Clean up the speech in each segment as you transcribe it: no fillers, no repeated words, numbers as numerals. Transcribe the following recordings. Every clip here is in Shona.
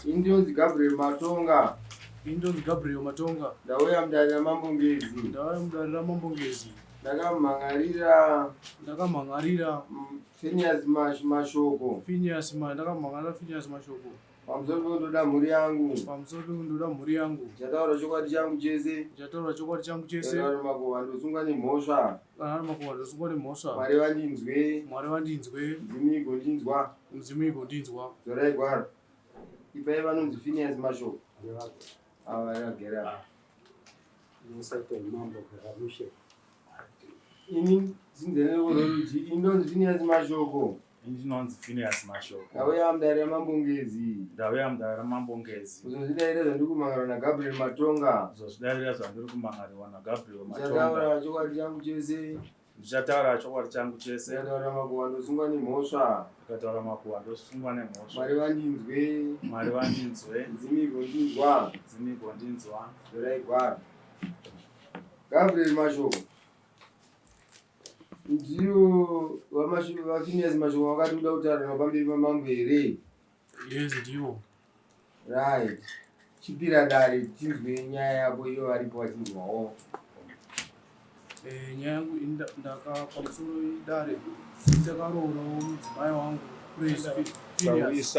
Ini ndinonzi Gabriel Matonga. Ini ndonzi Gabriel Matonga. Ndauya mudare raMambo Ngezi. Ndauya mudare raMambo Ngezi. Ndakamhan'arira. Ndakamhan'arira. Phineas Mashoko. Phineas ma ndakamhan'arira Phineas Mashoko. Pamusoro pekundoda mhuri yangu. Pamusoro pekundoda mhuri yangu. Ndichataura chokwadi changu chese. Ndichataura chokwadi changu chese. Kana ari makuhwa ndosungwa nemhosva. Kana ari makuhwa ndosungwa nemhosva. Mwari vandinzwe. Mwari vandinzwe. Mudzimu igondinzwa. Mudzimu igondinzwa. Dzorai gwaro. Ipai vanonzi Phineas Mashoko. Ava vari vagere apa. Musaite mambo garamushe. Ini zinzene rorudyi ini ndonzi Phineas Mashoko. Ini ndinonzi Phineas Mashoko. Ndauya mudare raMambo Ngezi. Ndauya mudare raMambo Ngezi. Kuzozvidairira zvandiri kumangara naGabriel Matonga. Kuzozvidairira zvandiri kumangariwa naGabriel Matonga. Ndichataura chokwadi changu chese. Ndichataura chokwadi changu chese. Ndikataura makuhwa ndosungwa nemhosva. Ndikataura makuhwa ndosungwa nemhosva. Mwari vandinzwe. Mwari vandinzwe. Mudzimu igondinzwa. Mudzimu igondinzwa. Dzorai gwaro. Gabriel Mashoko. Ndiwo vaPhineas Mashoko vakati uda kutaura navo pamberi pamambo here? Yes, ndiwo. Right. Chipira dare tinzwe nyaya yako iyo varipo vachinzwawo. Eh, nyaya yangu ndaka pamusoro dare ndakaroorawo mudzimai wangu Praise Phineas.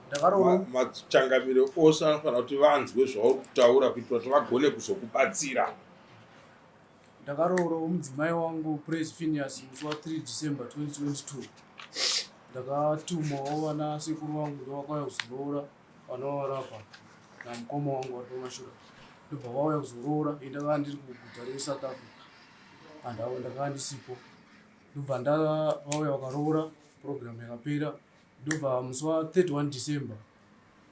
Ndakaroora machangamire ose anofanira kuti vanzwe zvauri kutaura kuitira kuti vagone kuzokubatsira. Ndakaroorawo mudzimai wangu Praise Phineas musi wa 3 December 2022. Ndakatumawo vana sekuru vangu ndovakauya kuzoroora vana vavarapa namukoma wangu vari pamashure ndobva vauya kuzoroora ini ndakanga ndiri kuguta reSouth Africa and avo ndakanga ndisipo ndobva ndavauya vakaroora program yakapera ndobva musi wa 31 December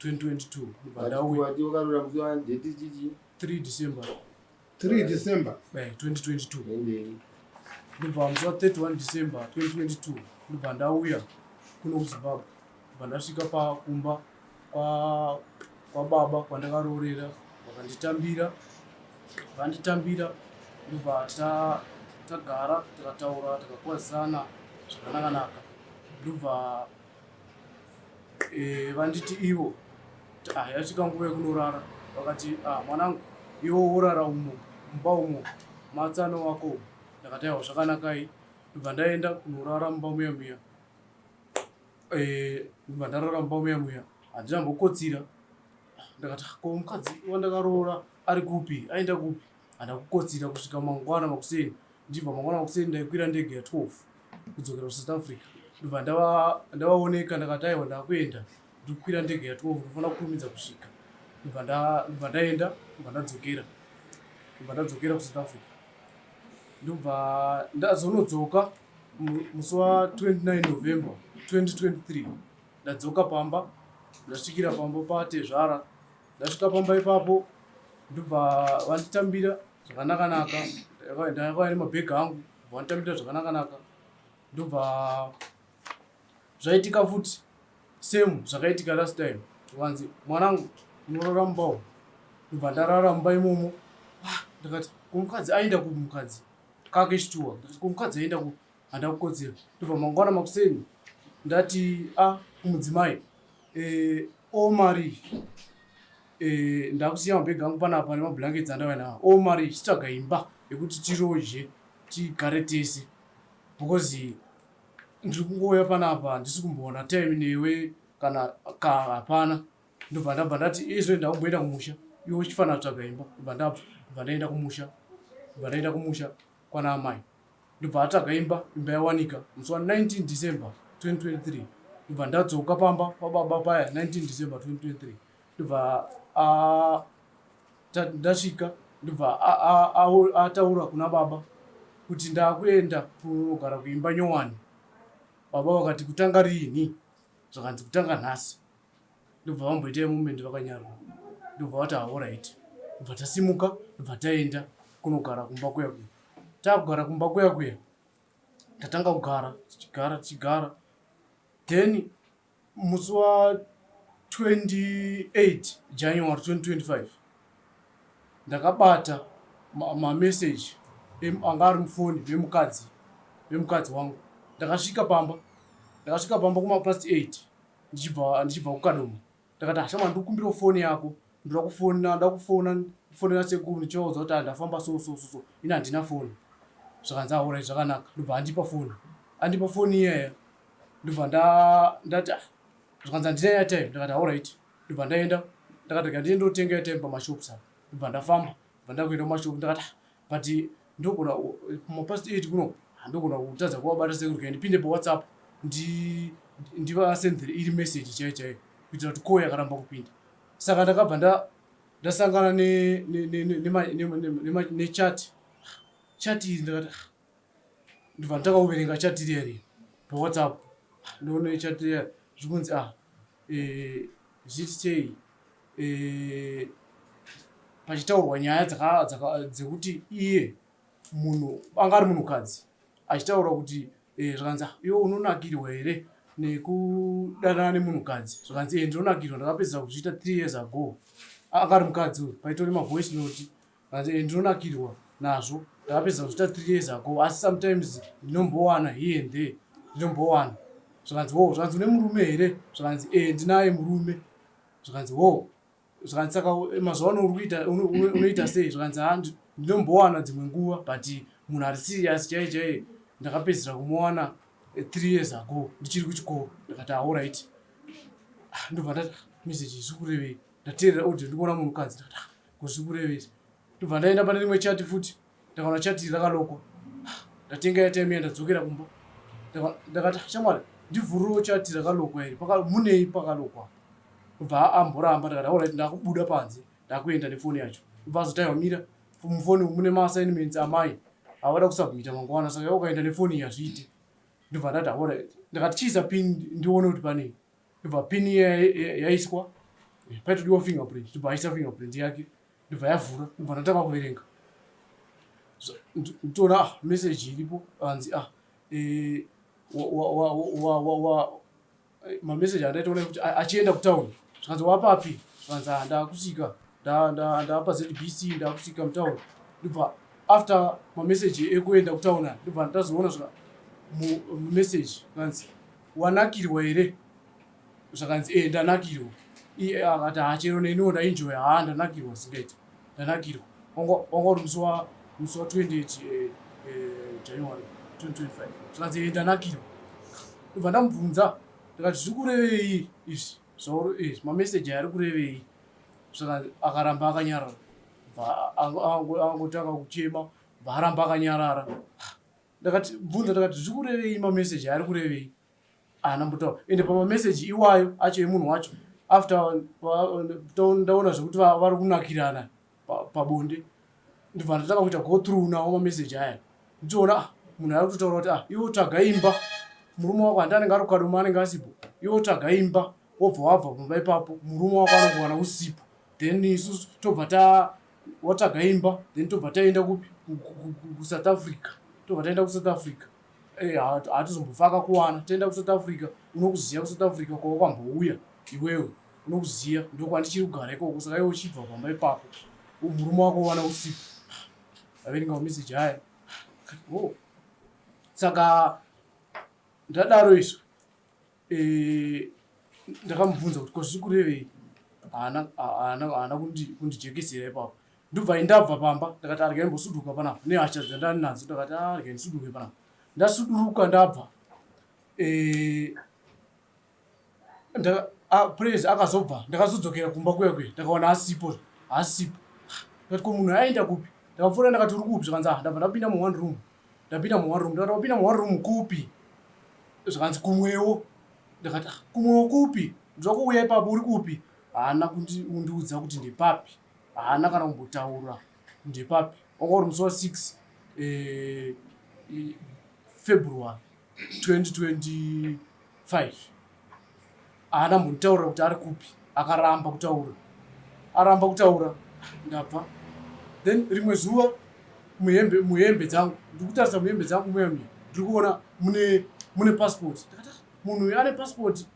2022 ndobva ndauya Wakaroora musi wa date chichi? 3 December 3 December 2022 ndobva musi wa 31 December 2022 ndobva ndauya kuno kuZimbabwe ndobva ndasvika pakumba kwababa kwandakaroorera vakanditambira vanditambira ndobva tagara tikataura tikakwazisana zvakanakanaka ndobva Eh, vanditi ivo ah, yasvika nguva yekunorara vakati ah, mwanangu iwo worara umo mumba umo matsano wako ndakati aiwa zvakanakai ndobva ndaenda kunorara mumba muya muya eh, ndobva ndarara mumba muya muya handina mbokotsira ndakati ah, ko mukadzi wandakaroora ari kupi aenda kupi handina kukotsira kusvika mangwana makuseni Ndichibva mangwana makuseni ndaikwira ndege ya 12 kudzokera kuSouth Africa. Ndobva ndavaoneka ndakati aiwa ndakuenda ndikukwira ndege ya 12 ndofanira kukurumidza kusvika. Ndobva ndaenda ndobva ndadzokera. Ndobva ndadzokera kuSouth Africa. Ndobva ndazonodzoka musi wa 29 November 2023 ndadzoka pamba ndasvikira pamba patezvara ndasvika pamba ipapo ndobva vanditambira zvakanakanaka ndakauya nemabhegi angu ndobva vanditambira zvakanakanaka ndobva zvaitika futi same zvakaitika last time vanzi mwanangu unorara mumba umu ndobva ndarara mumba imomo ah, ndikati kumukadzi aenda kumukadzi kake chituwa ndikati kumukadzi aenda ku handina kukotsira ndobva mangwana makuseni ndati a ah, kumudzimai eh, o mari eh, ndakusiya mabhegi angu panapa nemablankets andauya nawo o mari chitsvaga imba yekuti tiroje tigare tese because ndiri kungouya panapa handisi kumboona time newe kana ka hapana ndobva ndabva ndati izvo ndakumboenda kumusha iwe uchifanira kutsvaga imba ndobva ndabva ndobva ndaenda kumusha ndobva ndaenda kumusha kwana amai ndobva atsvaga imba imba yawanika musi wa 19 December 2023 ndobva ndadzoka pamba pababa paya 19 December 2023 ndobva ndasvika ndobva ataura kuna baba kuti ndakuenda kunogara kuimba nyowani baba vakati kutanga riini zvakanzi kutanga nhasi ndobva vamboita moment vakanyarwa ndobva vati aorit ndobva tasimuka ndobva taenda kunogara kumba kuya kuya takugara kumba kuya kuya tatanga kugara tichigara tichigara then musi wa 28 January 2025 ndakabata mameseji anga ari mufoni vemukadzi vemukadzi wangu ndakasvika pamba ndakasvika pamba kumapast 8 ndichibva ndichibva kukadoma. Ndakati ashama ndikumbirawo foni yako, ndoda kufona, ndoda kufona kufonera sekuru ndichivaudza kuti ndafamba so so so so, ini handina foni. Zvakanzi alright, zvakanaka. Ndobva andipa foni, andipa foni iyaya, ndobva ndati ah, zvakanzi handina airtime. Ndakati alright, ndobva ndaenda, ndakati rega ndiende ndotenga airtime pamashops apa. Ndobva ndafamba, ndobva ndakuenda kumashops, ndakati ah, but ndogona kumapast 8 kuno ndogona kutadza kuvabata sekuru, kai ndipinde paWhatsApp ndivasendere iri message chaiyo chaiyo kuitira kuti call yakaramba kupinda. Saka ndakabva ndasangana nechat, chat iri ndakati ah, ndobva ndatanga kuverenga chat riya riya paWhatsApp. Ndoona chat riya zvikunzi ah, zviti sei, pachitaurwa nyaya dzekuti iye munhu anga ari munhukadzi achitaura kuti zvakanzi ah, iwe unonakirwa here nekudanana nemunhukadzi? Zvakanzi e, ndinonakirwa, ndakapedzisa kuzviita 3 years ago. Anga ari mukadzi uyu, paitori mavoice note. Zvakanzi e, ndinonakirwa nazvo, ndakapedzisa kuzviita 3 years ago, asi sometimes ndinombowana here and there, ndinombowana. Zvakanzi wo, zvakanzi une murume here? Zvakanzi e, ndinaye murume. Zvakanzi wo, zvakanzi saka mazuva ano uri kuita unoita sei? Zvakanzi ha, ndinombowana dzimwe nguva, but munhu ari serious chaiye chaiye ndakapedzisira kumuwana 3 years ago ndichiri kuchikoro. Ndakati alright. Ndobva ndati message zviri kurevei? Ndateerera audio, ndikuona munhukadzi. Ndakati ah, ko zviri kurevei? Ndobva ndaenda pane rimwe chat futi, ndakaona chat iri rakalokwa. Ndatenga airtime iya, ndadzokera kumba, ndakati shamwari, ndivhurirewo chat rakalokwa iri, munei pakalokwa? Ndobva amboramba. Ndakati alright, ndakubuda panze, ndakuenda nefoni yacho. Ndobva azoti aiwa, mira, mufoni mune maassignments amai avada kusubmita mangwana, saka iwe ukaenda nefoni iyi hazviite. Ndobva ndati alright, ndakati chiisa pin ndione kuti panei. Ndobva pin iya yaiswa, paitodiwa fingerprint, ndobva aisa fingerprint yake, ndobva yavhura. Ndobva ndatanga kuverenga, nditoona ah, message iripo anzi ah, mameseji andaitoona kuti achienda kutauni. Zvikanzi wapapi? Zvikanzi ah, ndakusvika, ndapa ZBC, ndakusvika mutauni. Ndobva after mameseji ekuenda kutauni aya, ndobva ndazoona zvika mumeseji kanzi wanakirwa here? Zvakanzi e, ndanakirwa. Iye akati ha, chero neniwo ndaenjoya, ha, ndanakirwa singaiti, ndanakirwa. Wanga uri musi wa 28 January 2025. Zvakanzi e, ndanakirwa. Ndobva ndamubvunza, ndikati zviri kurevei izvi zvauri izvi, mameseji aya ari kurevei? Zvakanzi akaramba akanyarara, bva angotanga kuchema, bva aramba akanyarara. Ndakati bvunza, ndakati zviri kurevei, mameseji aya ari kurevei? Haana mbotaura. Ende pamameseji iwayo acho emunhu wacho, after ndaona zvekuti vari kunakirana pabonde, ndobva ndatanga kuita go through nawo mameseji aya, ndichiona ah, munhu ari kutotaura kuti ah, iwe tsvaga imba, murume wako handi anenge ari kukadoma, anenge asipo, iwe tsvaga imba, wobva wabva pamba ipapo, murume wako anokuwana usipo, then isusu tobva ta watsvaga imba, then tobva taenda kupi? KuSouth Africa. Tobva taenda kuSouth Africa, hatizombofa akakuwana. Toenda kuSouth Africa, unokuziva kuSouth Africa kwawakwambouya iwewe, unokuziva, ndokwandichiri kugara ikoko, saka iwe uchibva pamba ipapo, murume wako wana usipo. Averenga mameseji aya, oh. Saka ndadaro izvo, ndakamubvunza kuti ko zviri kurevei? Haana kundijekesera ipapo. Ndobva ndabva pamba, ndakati arega ndimbosuduka panapa nehasha dzandani nadzo. Ndakati arega ndisuduke panapa. Ndasuduruka, ndabva, Praise akazobva, ndakazodzokera kumba kuya kuya, ndakawana asipo, asipo. Ndikati ko munhu aenda kupi? Ndakapfuura, ndakati uri kupi? Zvakanzi ah, ndabva ndapinda muone room, ndapinda muone room. Ndakati wapinda muone room kupi? Zvakanzi kumwewo. Ndakati ah, kumwewo kupi? Ndoda kuuya ipapo, uri kupi? Haana kundiudza kuti ndepapi, haana kana kumbotaura ndepapi. Wanga uri musi wa6 February 2025. Haana mbonditaurira kuti ari kupi, akaramba kutaura, aramba kutaura. Ndabva, then rimwe zuva muhembe, muhembe dzangu, ndiri kutarisa muhembe dzangu muya muya, ndiri kuona mune passport. Ndakati ah, munhu uyu ane passport,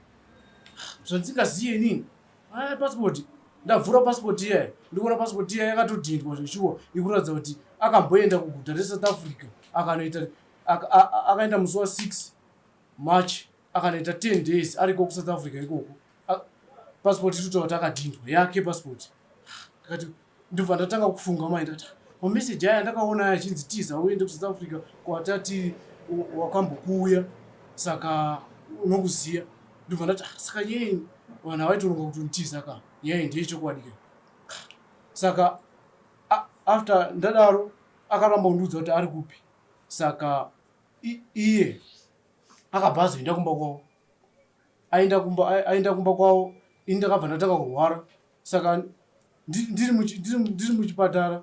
zvandisingaziye inini, ane passport. Ndavhura passport iyaya, ndikuona passport iyaya yakatodhindwa zveshuwa, ikuratidza kuti akamboenda kuguta reSouth Africa, akanoita akaenda musi wa6 March, akanoita 10 days ariko kuSouth Africa ikoko. Passport iri kutaura kuti akadhindwa yake passport. Ndakati ndobva ndatanga kufunga mai ndakati mameseji aya ndakaona aya achinzi tiza uende kuSouth Africa kwatati wakambokuuya saka unokuziya. Ndobva ndati ah, saka nyaya vanhu havaitoronga kutonitiza ka nyaya iyi ndeyechokwadi ka. Saka after ndadaro akaramba kundiudza kuti ari kupi saka iye akabva azoenda kumba kwavo aenda kumba aenda kumba kwavo ini ndakabva ndatanga kurwara saka ndiri muchipatara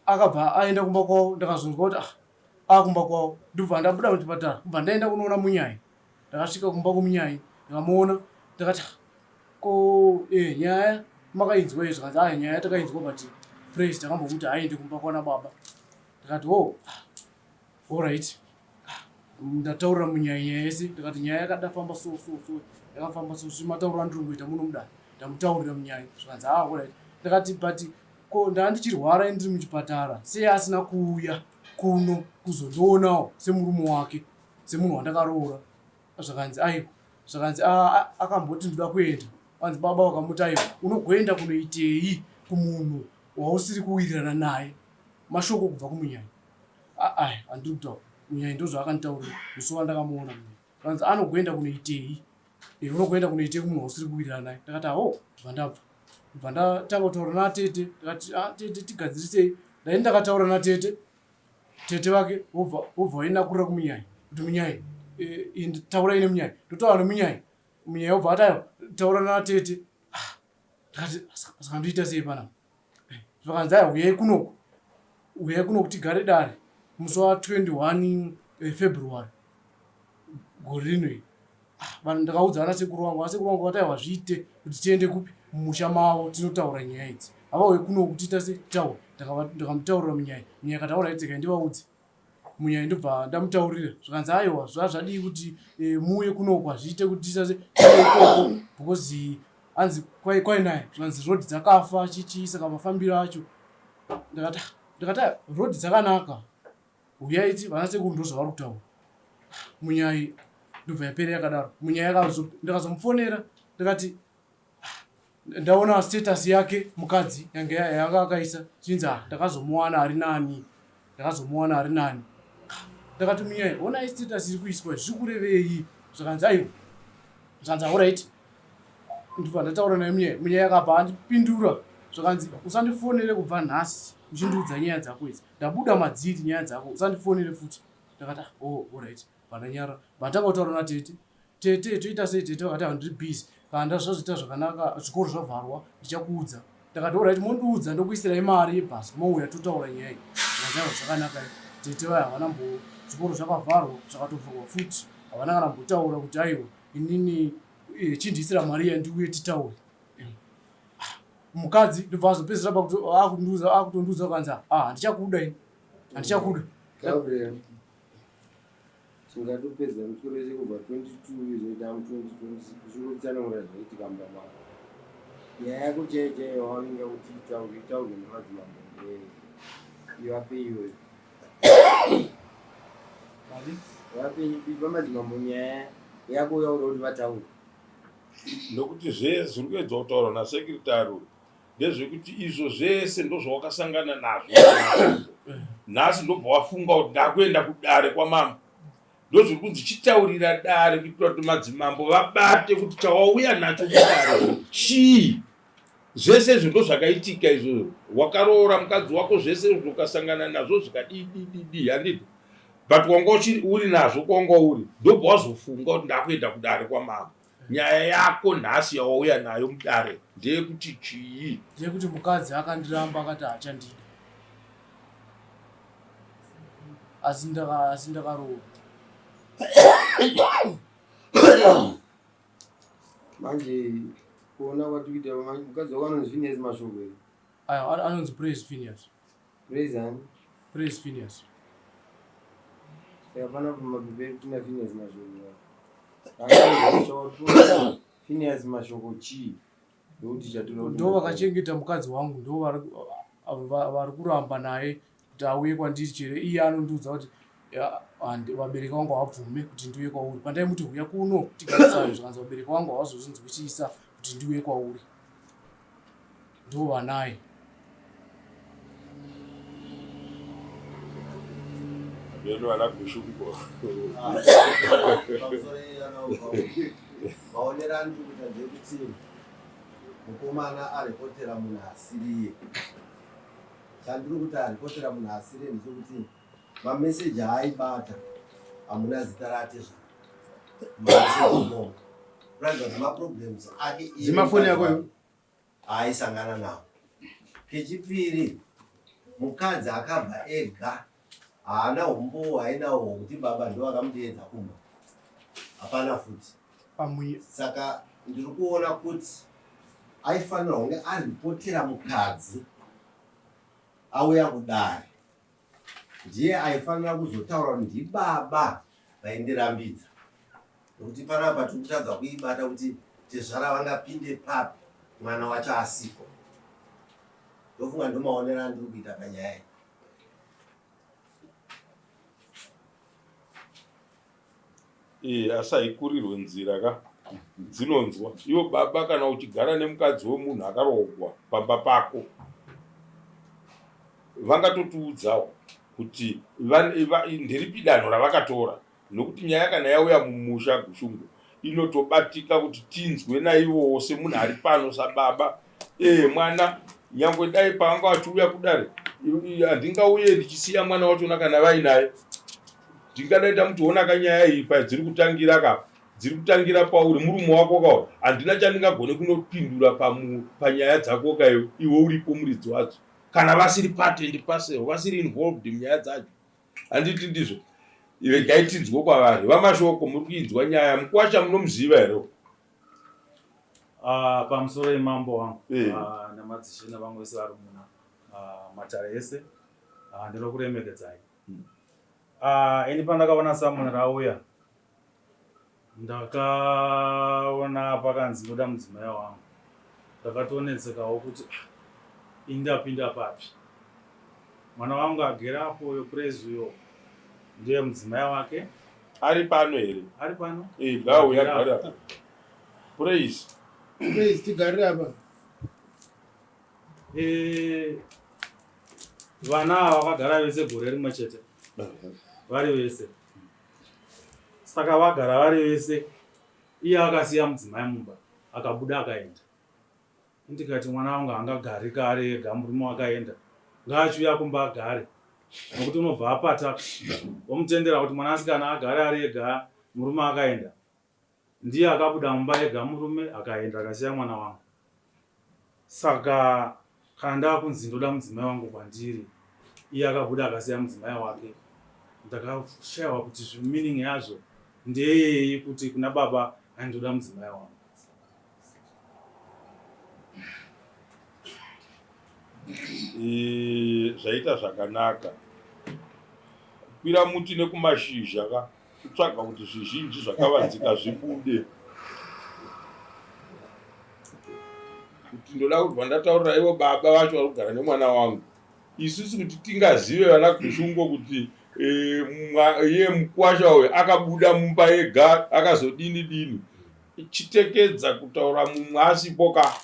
akabva aenda kumba kwavo ndakazonzwa kuti ah akumba kwavo ndobva ndabuda muchipatara kubva ndaenda kunoona munyai ndakasvika kumba kumunyai ndikamuona ndakati ah, ko eh, nyaya makainzwa iyo zvikanzi aya nyaya takainzwa but praise takambomuti aende kumba kwana baba ndikati o oh, ah, allright ndataurira munyaya nyaya yese ndikati nyaya yakadafamba so so so yakafamba so so matauriro andiri kuita muno mudare ndamutaurira munyaya zvikanzi ah alright ndikati but ko ndandichirwara ndiri muchipatara sei asina kuuya kuno kuzondionawo semurume wake semunhu wandakaroora zvakanzi aiwa zvakanzi akamboti ndoda kuenda vanzi baba vakamuti aiwa unogoenda kunoitei kumunhu wausiri kuwirirana naye mashoko kubva kumunyaya Aah handiri kutaura munyai ndozvaakanditaurira musi wandakamuona munyai vanzi anogoenda kunoitei eh, unogoenda kunoitei kumunhu wausiri kuwirirana naye ndakati aho bva ndabva bva ndatanga kutaura natete ndakati ah, tete tigadzirisei ndai ndakataura natete tete vake vobva vobva vainakurira kumunyai kuti munyai eh, taurai nemunyai ndotaura nemunyai munyai wobva atayo taura natete ah, ndakati saka ndoita sei panapa Zvakanzi aya huyai kunoku, huyai kunoku tigare dare musi wa 21 eh, February gore rino iri. Ah, vanhu ndakaudza vana sekuru vangu, vana sekuru vangu vakati aiwa zviite kuti tiende kupi mumusha mavo tinotaura nyaya idzi. Havauye kunoku tiita se titaure. Ndakamutaurira munyaya, munyaya akati alright regai ndivaudze. Munyaya ndobva ndamutaurira zvikanzi aiwa zvazvadii kuti eh, muuye kunoku hazviite kuti tiita se ikoko because hanzi kwai kwainaya zvikanzi road dzakafa chichi saka mafambiro acho ndakati ah, ndakati ah, road dzakanaka huyai ti vana sekuru ndozvavari kutaura munyai ndobva yapera yakadaro munyai ndakazomufonera ndakati ah, ndaona status yake mukadzi yange yanga akaisa chinzi ah, ndakazomuwana ari nani ndakazomuwana ari nani ndakati munyai honai status iri kuiswa zviri kurevei zvakanzi aiwa zvanzi alright ndibva ndataura naye munyaya munyaya akabva andipindura zvakanzi usandifonere kubva nhasi uchindiudza nyaya dzako idzi ndabuda madziri nyaya dzako usandifonere futi ndakati ah, oh alright vandanyara vatanga kutaura natete tete toita sei tete vakati ah, ndiri busy kana ndazvazoita zvakanaka zvikoro zvavharwa ndichakuudza ndakati alright mondiudza ndokuisirai mari yebhasi mouya totaura nyaya iyi zvakanzi zvakanaka tete vaya havana mbo zvikoro zvakavharwa zvakatovhurwa futi havana kana mbotaura kuti aiwa inini eh, chindiisira mari iya ndiuye titaure eh, ah, mukadzi ndobva azopedzisira pakutondiudza akutondiudza kanzi ah handichakuda ini handichakuda Gabriel tingatopedza musoro wese kubva 22 izoita mu 2026 uchingotsanangura zvaitika mumba mako nyaya yako chaiyo chaiyo wavinga kuti itaurwe itaurwe nemadzimambo ndee ivape iyoyo Vape madzimambo nyaya yako yauri kuti vataure. Nokuti zvese zviri kuedzwa kutaurwa nasekretary uyu ndezvekuti izvo zvese ndozvawakasangana nazvo nhasi ndobva wafunga kuti ndakuenda kudare kwamambo ndozviri kunzi chitaurira dare kuitira kuti madzimambo vabate kuti chawauya nacho kudare chii Zvese izvo ndozvakaitika izvo wakaroora mukadzi wako zvese izvo ukasangana nazvo zvikadidididi handiti but wanga uri nazvo kwawanga uri ndobva wazofunga kuti ndakuenda kudare kwamambo nyaya yako nhasi yawauya nayo mudare ndeyekuti chii ndeyekuti mukadzi akandiramba akati haachandida asi ndakaroora Manje kuona kwatikuita mukadzi wako anonzi Phineas Mashoko here? Ayo anonzi Praise Phineas. Praise ani? Praise Phineas. Saka pana pamapepa edu tina Phineas Mashoko. Akaita Phineas Mashoko chii? Ndokuti chatoda kuti Ndo vakachengeta mukadzi wangu ndo vari kuramba naye kuti auye kwandiri chero iye anondiudza kuti vabereki vangu havabvume kuti ndiuye kwauri pandaimuti huya kuno tigarisane zvikanzi vabereki vangu havazozvinzwisisa kuti ndiuye kwauri ndovanaye Venu vana Gushungo. Maonero andiri kuita ndekuti mukomana aripotera munhu asiriye. Chandiri kuti aripotera munhu asiriye ndechekuti mameseji aaibata hamuna zita raatezvara mumameseji imomo kuratidza kuti maproblems ake iye Dzima foni yako iyo. aaisangana nawo. Kechipiri, mukadzi akabva ega haana humbowo hwainawo hwekuti baba ndivo vakamudeedza kumba, hapana futi. Pamwe Saka ndiri kuona kuti aifanirwa kunge aripotera mukadzi auya kudare, ndiye aifanira kuzotaura kuti ndibaba vaindirambidza, nekuti panapa tiri kutadza kuibata kuti tezvara vangapinde papi mwana wacho asipo. Ndofunga ndomaonero andiri kuita panyaya iyi. Eh, asi haikurirwe nzira ka dzinonzwa ivo baba kana uchigara nemukadzi wemunhu akaroogwa pamba pako vangatotiudzawo kuti nderipi danho ravakatora nokuti nyaya kana yauya mumusha Gushungo inotobatika kuti tinzwe naivowo semunhu ari pano sababa ee mwana nyangwe dai paanga vachiuya kudare handingauye ndichisiya mwana wachona kana vainaye ndingadai ndamuti honaka nyaya iyi padziri kutangira ka dziri kutangira pauri murume wako kawo handina chandingagone kunopindura panyaya dzako ka iwe uripo muridzi wadzo kana vasiri part and parcel vasiri involved munyaya dzacho handiti ndizvo regai tinzwe kwavari vamashoko muri kuinzwa nyaya mukwasha munomuziva here Ah, pamusoro yemambo wangu eh. ah, namadzishe nevamwe vese vari muna ah, matare ese ndinokuremekedzai hmm. Ini pandakaona samoni rauya Ndakaona pakanzi ndoda mudzimai wangu ndakatonetsekawo kuti ah, ini ndapinda papi mwana wangu agere apo uyo Praise uyo ndiye mudzimai wake ari pano here ari pano eh ngauya gara Praise Praise tigarire apa eh vana ava vakagara vese gore rimwe chete vari vese Saka vagara vari vese iye akasiya mudzimai mumba akabuda akaenda. Ndikati mwana wangu haangagari kare ega murume wakaenda ngaachiuya kumba agare nokuti unobva apata womutendera kuti mwanasikana agare ari ega murume akaenda. Ndiye akabuda mumba ega murume akaenda akasiya mwana wangu. Saka kana ndakunzi ndoda mudzimai wangu kwandiri iye akabuda akasiya mudzimai wake ndakashaiwa kuti meaning yazvo ndeyei kuti kuna baba aindoda mudzimai wangu. Zvaita zvakanaka kukwira muti nekumashizha ka kutsvaga kuti zvizhinji zvakavanzika zvibude kuti ndoda kubva ndataurira ivo baba vacho vari kugara nemwana wangu isusu kuti tingazive vana gushungo kuti eh, iye mukwasha uyu akabuda mumba ega akazodini dini chitekedza kutaura mumwe asipo ka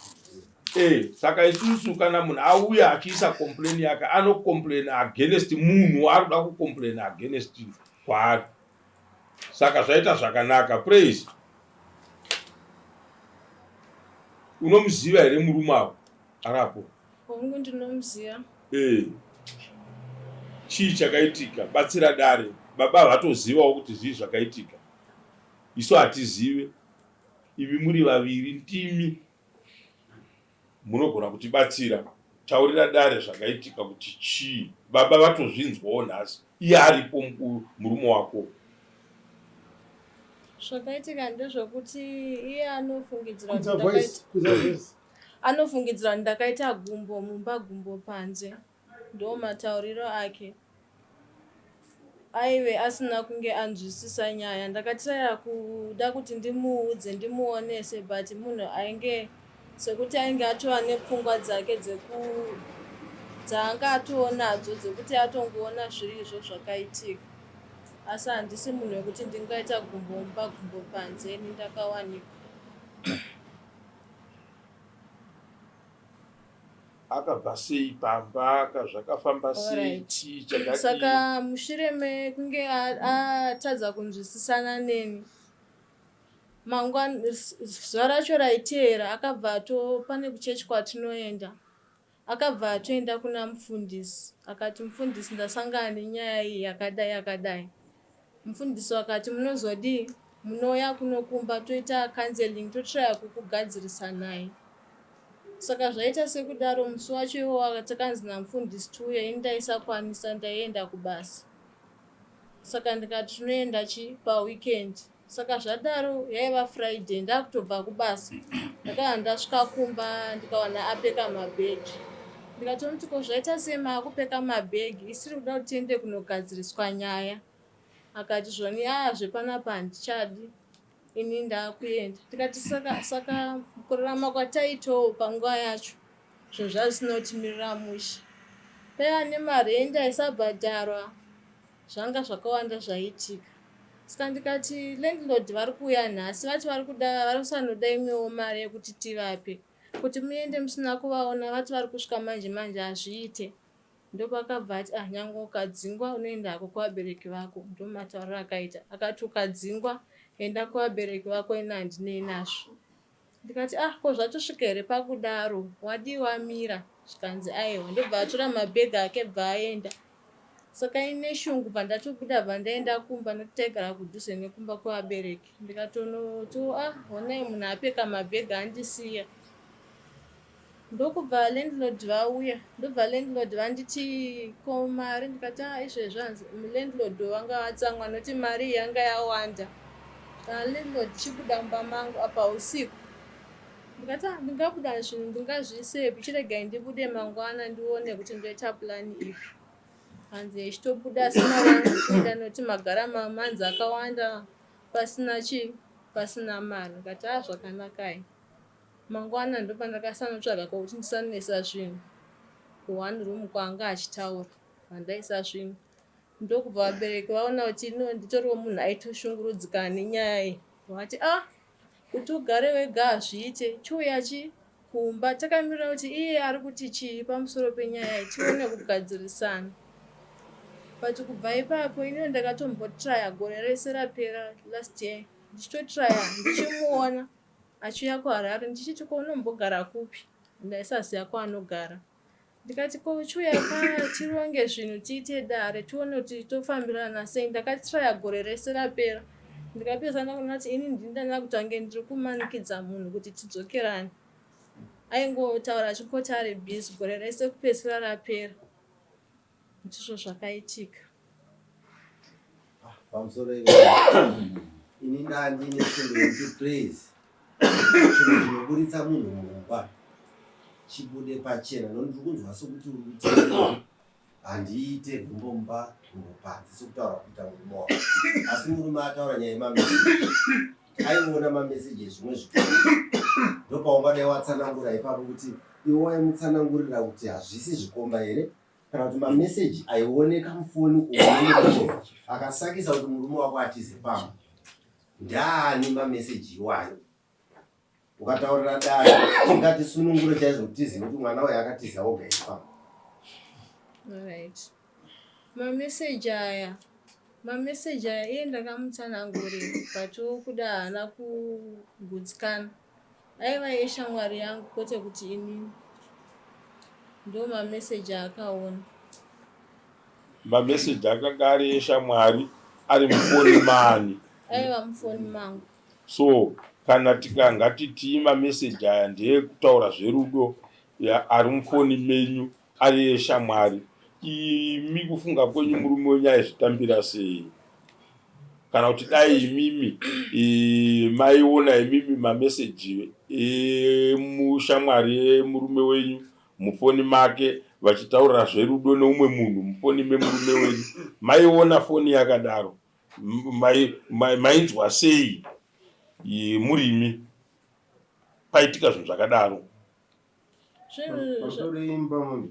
Eh, saka isusu kana munhu auya achiisa complain yake anocomplain against munhu waari kuda kucomplain against kwaari saka zvaita zvakanaka praise unomuziva here murume avo arapo Hongu ndinomuziva. Eh. Chii chakaitika? Batsira dare. Baba vatozivawo kuti zvii zvakaitika. Isu hatizive. Imi muri vaviri ndimi munogona kutibatsira. Taurira dare zvakaitika kuti chii. Baba vatozvinzwawo nhasi. Iye aripo murume wako. Zvakaitika ndezvekuti iye anofungidzira kuti ndakaita anofungidzira kuti ndakaita gumbo mumba gumbo panze. Ndomatauriro ake. Aive asina kunge anzwisisa nyaya. Ndakatiraya kuda kuti ndimuudze ndimuonese but munhu ainge sekuti ainge atova nepfungwa dzake dzeku dzaanga atoonadzo dzekuti atongoona zviri izvo zvakaitika. Asi handisi munhu wekuti ndingaita gumbo mumba gumbo panze ini ndakawanikwa. Akabva sei pamba ka zvakafamba sei chii chakadii? Saka mushure mekunge atadza kunzwisisana neni mangwana zuva racho raiteera akabva ato pane kuchechi kwatinoenda akabva atoenda kuna mufundisi akati mufundisi ndasangana nenyaya iyi yakadai yakadai mufundisi vakati munozodii munouya kuno kumba toita counseling totraya kukugadzirisa naye Saka zvaita sekudaro musi wacho iwowo takanzi namufundisi tiuye ini ndaisakwanisa ndaienda kubasa. Saka ndikati tinoenda chi paweekend. Saka zvadaro yaiva Friday ndakutobva kubasa. Ndakanga ndasvika kumba ndikawana apeka mabhegi. Ndikatomuti ko zvaita sei maakupeka mabhegi isiri kuda kuti tiende kunogadziriswa nyaya. Akati zvoni aa zvepanapa handichadi. Ini ndakuenda ndikati saka saka kurarama kwataitawo panguva yacho zvinhu zvazvisina kutimirira mushe. Paiva nemarendi aisabhadharwa zvanga zvakawanda zvaiitika. Saka ndikati landlord vari kuuya nhasi vati vari kuda vari kusanoda imwewo mari yekuti tivape kuti muende musina kuvaona vati vari kusvika manje manje hazviite. Ndopakabva ati ah nyangwe ukadzingwa unoenda hako kuvabereki vako ndomatauriro akaita akati ukadzingwa enda kuvabereki vako ini handinei nazvo ndikati ah ko zvatosvika here pakudaro wadii wamira zvikanzi aiwa ndobva atora mabhegi ake bva aenda saka ini neshungu bva ndatobuda bva ndaenda kumba nekuti taigara kudhuze nekumba kwevabereki ndikatonoto ah honai munhu apeka mabhegi andisiya Ndokubva landlord vauya ndobva landlord vanditi ko mari ndikati ah izvezvi hanzi landlord vanga vatsamwa nokuti mari iyi yanga yawanda. Kana landlord chibuda mumba mangu apa usiku. Ndikati ah ndingabuda zvinhu ndingazviisepi chiregai ndibude mangwana ndione kuti ndoita plan ipi. Hanzi ichitobuda asi mari yangu ichitoenda nokuti magara mamanzi akawanda pasina chii pasina mari. Ndikati ah zvakanakai. Mangwana ndopandakasanotsvaga kwekuti ndisanoisa zvinhu kuone room kwaanga achitaura kwandaisa zvinhu. Ndokubva vabereki vaona kuti no nditoriwo munhu aitoshungurudzikana nenyaya iyi. Vati ah kuti ugare wega hazviite chiuya chi kumba takamirira kuti iye ari kuti chii pamusoro penyaya iyi tione kugadzirisana. But kubva ipapo iniwo ndakatombotraya gore rese rapera last year ndichitotraya ndichimuona achiuya kuHarare ndichiti ko unombogara kupi ndaisaziva kwaanogara ndikati ko chiuya ka tironge zvinhu tiite dare tione kuti tofambirana sei ndakatraya gore rese rapera ndikapedza ndakuona kuti ini ndini ndanga kutange ndiri kumanikidza munhu kuti tidzokerane aingotaura achingoti ari busy gore rese kupedzisira rapera Ndizvo zvakaitika. Ah, pamusoro ini ndandine shungu yekuti praise chinhu chinoburitsa munhu mumba chibude pachena nokuti ndiri kunzwa sokuti uri kuti handiite gumbo mumba gumbo panze sokutaura kuita murume wako asi murume ataura nyaya yemameseji aiona mameseji ezvimwe zvikoro ndopaungadai watsanangura ipapo kuti iwe waimutsanangurira kuti hazvisi zvikomba here kana kuti mameseji aioneka mufoni umu akasakisa kuti murume wako atize pamba ndaani mameseji iwayo ukataurira dare tingatisunungure chaizvo kuti tizive kuti mwana uyo akatiza oga here pamba. Alright. Mameseji aya mameseji aya iye ndakamutsanangurira but kuda haana kugutsikana Aiva eshamwari yangu kwete kuti inini. Ndo mameseji aakaona. Mameseji akanga ari eshamwari ari mufoni maani? Aiva mufoni mangu. So kana tika ngatitii mameseji aya ndeekutaura zverudo ari mufoni menyu ari eshamwari imi kufunga kwenyu murume wenyu aizvitambira sei kana kuti dai imimi maiona imimi mameseji emushamwari emurume wenyu mufoni make vachitaurira zverudo neumwe munhu mufoni memurume wenyu maiona foni yakadaro mainzwa sei murimi paitika zvinhu zvakadaro Pamusoro imba munhu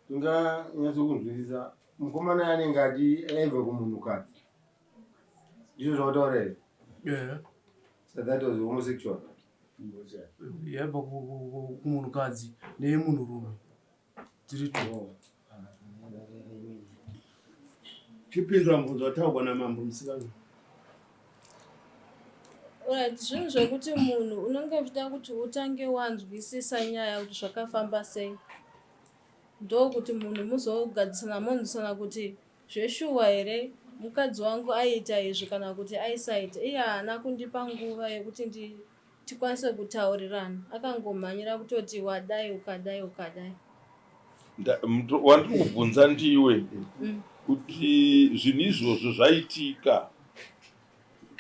tinganyatso kunzwisisa mukomana anenge ati aibva kumunhukadzi ndizvo zvawataura here Yeah. so that was homosexual. Yaibva kumunhukadzi neyemunhurume dziri two. Chipindura mubvunzo wataurwa namambo musikana. Right, zvinhu zvekuti munhu unenge uchida kuti utange wanzwisisa nyaya kuti zvakafamba sei ndokuti munhu muzogadzisana monzwisana kuti Zveshuwa here mukadzi wangu aiita izvi kana kuti aisaita. Iye haana kundipa nguva yekuti ndi tikwanise kutaurirana. Akangomhanyira kutoti wadai ukadai ukadai. Wandiri kubvunza ndiwe kuti zvinhu izvozvo zvaitika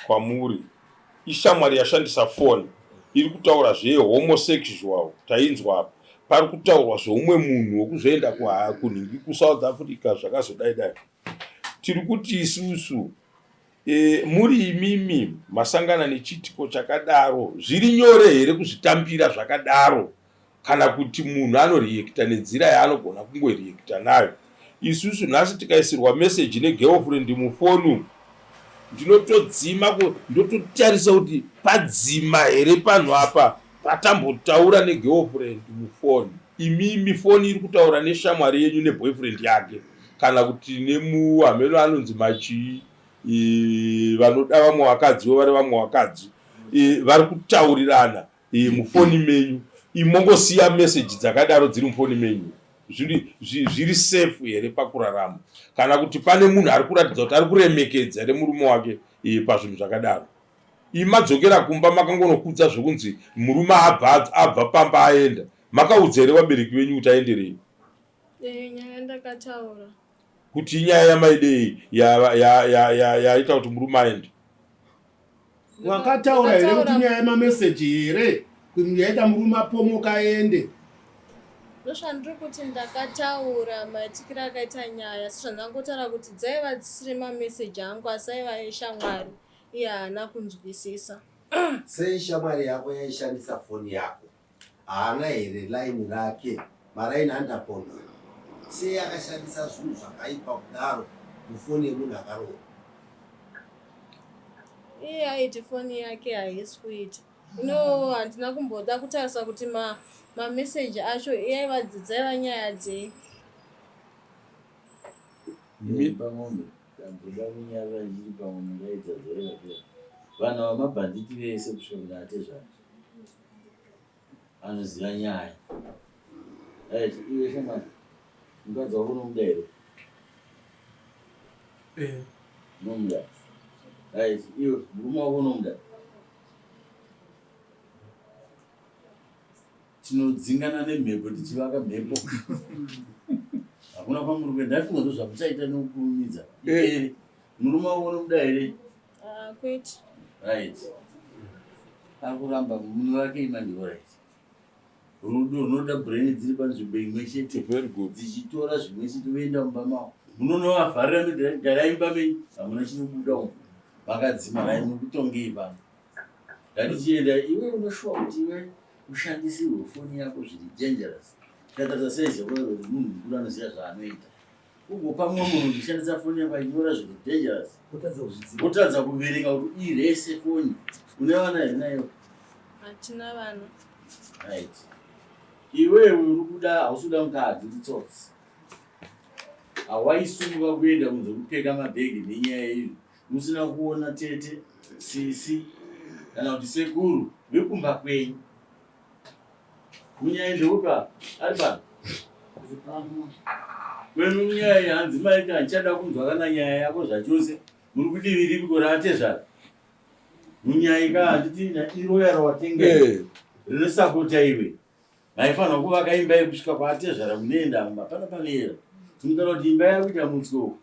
kwamuri ishamwari yashandisa phone iri kutaura zvehomosexual tainzwa apa pari kutaurwa zveumwe munhu wekuzoenda kunhingi kusouth africa zvakazodai dai tiri kuti isusu e, muri imimi masangana nechiitiko chakadaro zviri nyore here kuzvitambira zvakadaro kana kuti munhu anoreacta nenzira yaanogona kungoreacta nayo isusu nhasi tikaisirwa message negirlfriend mufoni ndinotodzima ndototarisa kuti padzima here panhu apa patambotaura negirlfriend mufoni imimi foni iri kutaura neshamwari yenyu neboyfriend yake kana kuti nemuhameno anonzi machii vanoda vamwe vakadzi vo vari vamwe vakadzi vari kutaurirana e, mufoni menyu imongosiya message dzakadaro dziri mufoni menyu zviri zviri safe here pakurarama kana kuti pane munhu ari kuratidza kuti ari kuremekedza here murume wake e, pazvinhu zvakadaro imadzokera kumba makangonokudza zvekunzi murume abva abva pamba aenda makaudza here vabereki venyu kuti aenderei eh, nyaya ndakataura kuti inyaya yamaidei yaita ya, ya, ya, ya kuti murume aende Wakataura here kuti nyaya yemameseji here yaita murume apomoka aende? Ndozvandiri kuti ndakataura maitikiro akaita nyaya sezvandangotaura kuti dzaiva dzisiri mameseji angu asi aiva eshamwari iye haana kunzwisisa. Sei shamwari yako yaishandisa foni yako? Haana here line rake? Maraini andapondwa. Sei akashandisa zvinhu zvakaipa kudaro mufoni yemunhu akaroorwa? Iye aiti foni yake haisi kuita. No, handina kumboda kutarisa kuti ma mameseji acho yaiva dzaiva nyaya dzei. Pamombe ndamboda kunyarara ndichiti pamwe mungaita zvoreva vanhu vamabhanditi vese kusvika kuna atezvara anoziva nyaya right iwe shamwari mukadzi wako unomuda here eh. unomuda right iwe murume wako unomuda tinodzingana nemhepo tichivaka mhepo hakuna kwamuri kuenda ndafunga ndozvamuchaita nekukurumidza eh. murume wako unomuda here Ah, kwete. Right. Akuramba munhu wake imanje right. Rudo runoda brain dziri panzvimbo imwe chete. Very good. Dzichitora zvimwe chete voenda mumba mavo. Munonovavharira midhara garai mumba menyu hamuna chinobuda umu. Makadzima rai muri kutongei pano. Ngatichienda iwe unoshuwa kuti iwe ushandisirwe foni yako zviri dangerous. Tikatarisa size yako munhu mukuru anoziva zvaanoita. Ugopa mumwe munhu uchishandisa foni yako achinyora zviri dangerous. Wotadza kuverenga kuti irese foni. Une vana here nayo? Hatina vana. Right. Iwewe uri kuda hausi kuda mukadzi uri tsotsi. Hawaisumuka kuenda kunze kupfeka mabhegi nenyaya iyi musina kuona tete, sisi kana kuti sekuru vekumba kwenyu. Munyai ndeuka ari pano. Kwenu munyai hanzi maita handichada kunzwa kana nyaya yako zvachose. Muri kudivi ripi ko raatezvara? Munyai ka handiti iroya rawatenga eh. rinosapota iwe. Maifanirwa kuvaka imba yekusvika kwaatezvara munoenda hapana panoera. Tinotaura kuti imba yakuita mutswo.